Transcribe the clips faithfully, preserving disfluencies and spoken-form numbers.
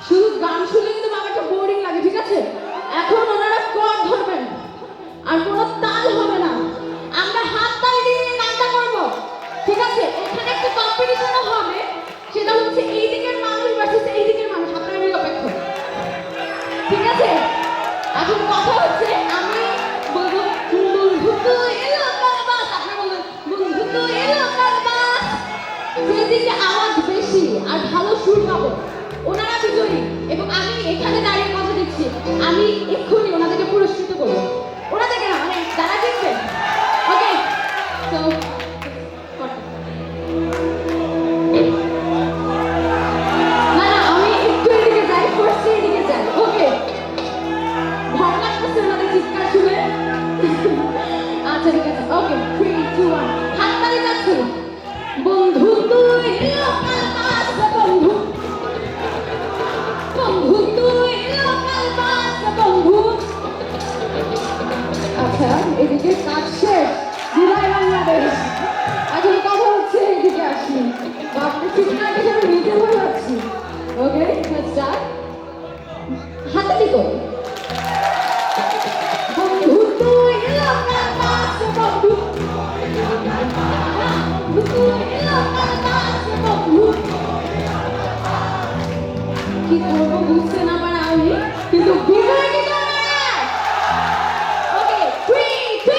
শুধু গান শুনলে কিন্তু ব্যাপারটা বোরিং লাগে, ঠিক আছে? এখন ওনারা কর্ড ধরবেন, আর কোনো তাল হবে না। আমরা হাততালি দিয়ে এই গানটা করবো, ঠিক আছে? এখানে একটা কম্পিটিশনও হবে, সেটা হচ্ছে এই দিকের মানুষ ভার্সেস এই দিকের মানুষ। আপনারা নিরপেক্ষ, ঠিক আছে? এখন কথা হচ্ছে, আমি বলবো, "বন্ধু তো এলো কার বাস", আপনারা বলবেন, "বন্ধু তো এলো কার বাস।" যেদিকে আওয়াজ বেশি আর ভালো সুর পাবো, ওনারা বিজয়ী। এবং আমি এখানে দাঁড়িয়ে কথা দিচ্ছি, আমি এক্ষুনি ওনাদেরকে পুরস্কৃত করবো। ওনাদেরকে না, মানে, যারা জিতবে। ওকে, তো না, না, আমি একটু এদিকে যাই, ফার্স্ট এদিকে যাই। ওকে, ভয় লাগতেছে ওনাদের চিৎকার শুনে। আচ্ছা, ঠিক আছে। ওকে, থ্রি, টু, ওয়ান। হাততালি চাচ্ছি। বন্ধু তুই লোকাল বাস, বন্ধু। বন্ধু তুই লোকাল বাস, বন্ধু। আচ্ছা, এদিকে কাজ শেষ। বিদায় বাংলাদেশ। এখন কথা হচ্ছে, এদিকে আসি। বাপরে, চিৎকার দেখে আমি নিজে ভয় পাচ্ছি। ওকে, let's start. হাততালি তো। বন্ধু তুই লোকাল বাস, বন্ধু। বন্ধু তুই লোকাল বাস, বন্ধু। কি করবো বুঝতে না পারা আমি, কিন্তু বিজয় কিন্তু আমার। ওকে, থ্রি, টু,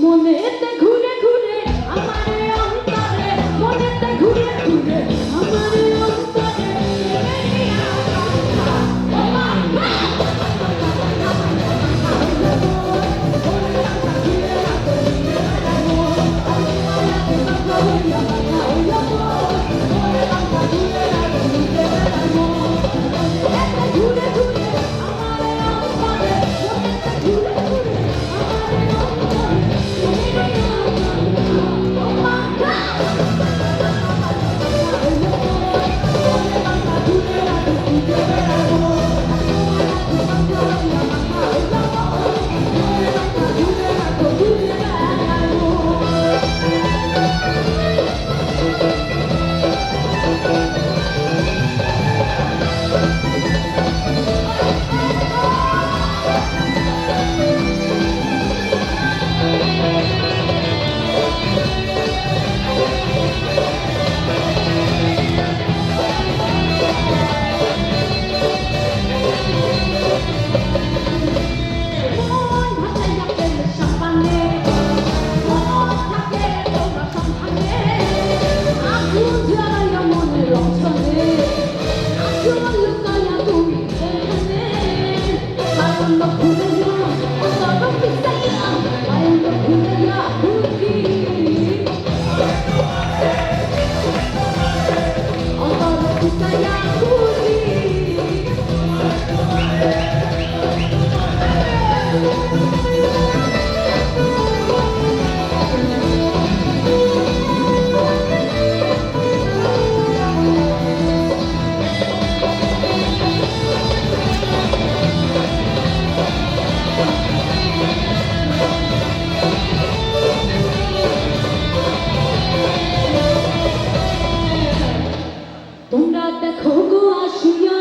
মনেতে ঘুরে ঘুরে আমার অন্তরে, মনেতে ঘুরে ঘুরে আমার অন্তরে। তোমরা দেখো গো আসিয়া,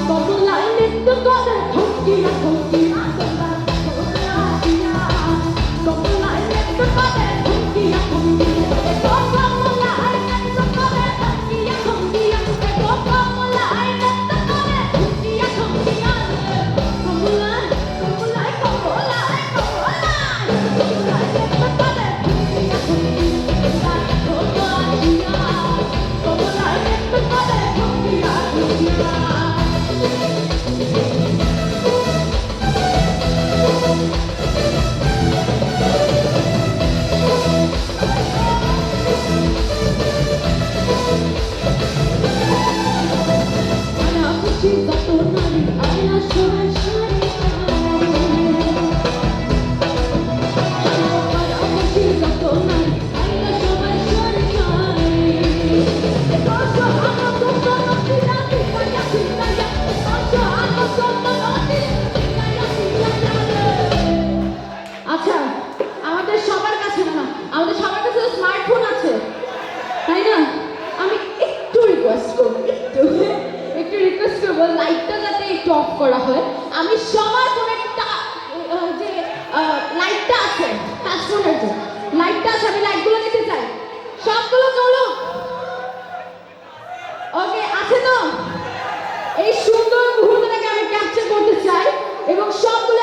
কমলায় নৃত্য করে থমকিয়া, থমকিয়া। তোমরা দেখো গো আসিয়া, কমলায় নৃত্য করে থমকিয়া, থমকিয়া। দেখো কমলায় নৃত্য করে থমকিয়া, থমকিয়া। দেখো কমলায় নৃত্য করে থমকিয়া, থমকিয়া। কমলায় আচ্ছা, আমাদের সবার কাছে না, না, আমাদের সবার কাছে তো স্মার্টফোন আছে, তাই না? আমি একটু রিকোয়েস্ট করবো, একটু, একটু রিকোয়েস্ট করবো, লাইটটা যাতে একটু অফ করা হয়। আমি সবার ফোনে একটা, আহ, যে, আহ, লাইটটা আছে, টাচ ফোনের যে লাইটটা আছে, আমি লাইটগুলো নিতে চাই। সবগুলো চলো। ওকে, আছে তো? এই সুন্দর মুহূর্তটাকে আমি ক্যাপচার করতে চাই এবং সবগুলো